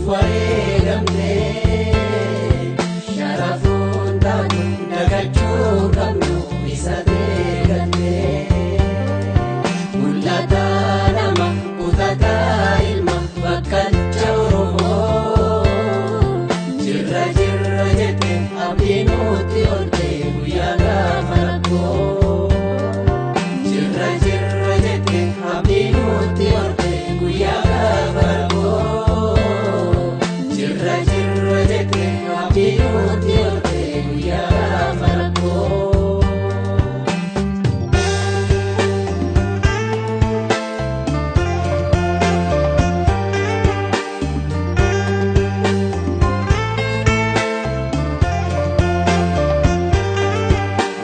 Nuuf wareegamtee sharafuun taatu dagachuu qabnu isa deegaltee. Mul'ataa nama kutataa ilma bakkalcha Oromoo. Jirra jirra jette abdii nutti olte guyyaa gaafa rakkoo. Jirra jirra jette abdii nutti olte guyyaa gaafa rakkoo. Jirra jirra jette abdii nutti olte guyyaa gaafa rakkoo.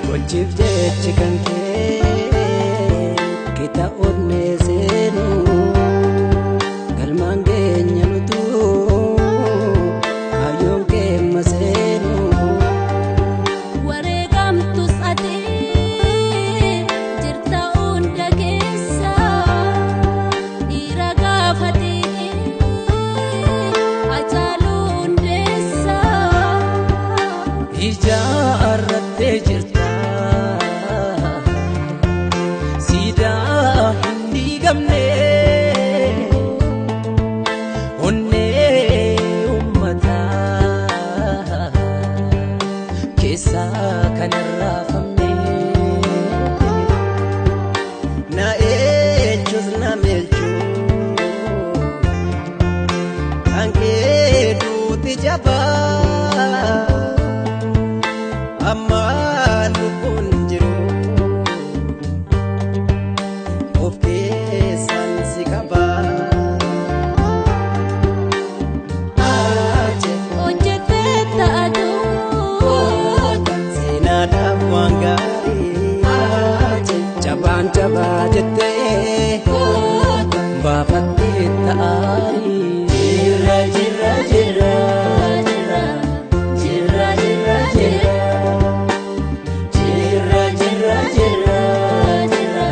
Gochiif jechi kan kee kita onnee seenu galmaan keenya nutuu kaayyoon keemma seenu. Wareegamtus ati jirta hunda keessa dhiira gaafatee Hacaaluu Hundeessa. Ijaarrattee jirta siidaa hin diigamne onnee uummataa keessaa kan irraafamne. Na eenyus na meelchuu kan kee duuti jabaa. Amma lubbuun jiru of keessaan si qaba. Aaje Hojjettee taatu seenaadhaaf waan gaarii jabaan jabaa jettee baafattee ta'aarii. Jirra jirra jirra jirra jirra jirra jirra jirra jirra jirra jirra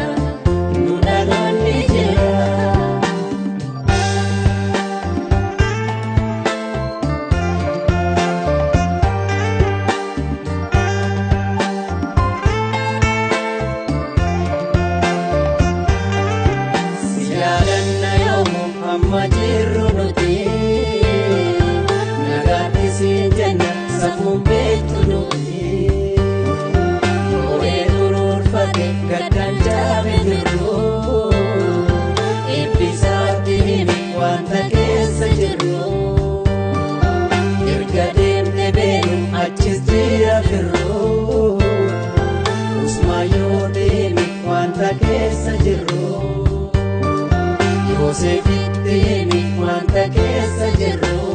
nu dhaloonni jirra. Si yaadanna yoomu amma jirru nuti nagaatti siin jenna safuun beektu nuti. Moo'ee duruurfate gaddaan jaabe jirru eebbisaatti himi wanta keessa jirru. Erga deemte beenu achis jira firru usmaayyoo deemi wanta keessa jirru. Yoosefitti himi wanta keessa jirru.